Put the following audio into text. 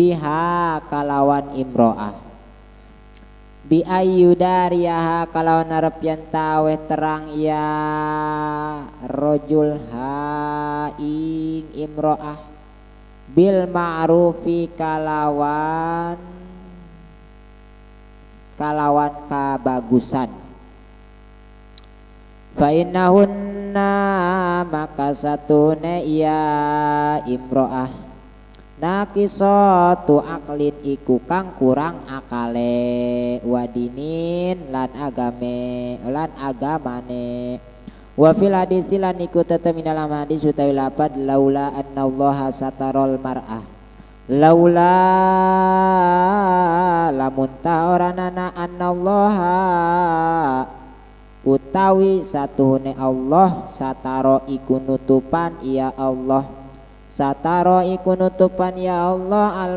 Biha kalawan imro'ah, bi ayyudariyaha kalawan arep yen taweh terang ya rojul ha ing imro'ah bil ma'rufi kalawan kalawan kabagusan. Fa innahunna maka satune ya imro'ah nakisatu aklin iku kang kurang akale wadinin lan agame lan agamane. Wa fil hadis lan iku tetep dalam hadis utawi lapad laula annallaha satarol mar'ah, laula lamun ta ora nana annallaha utawi satuhune Allah sataro iku nutupan ya Allah, sataro iku nutupan ya Allah al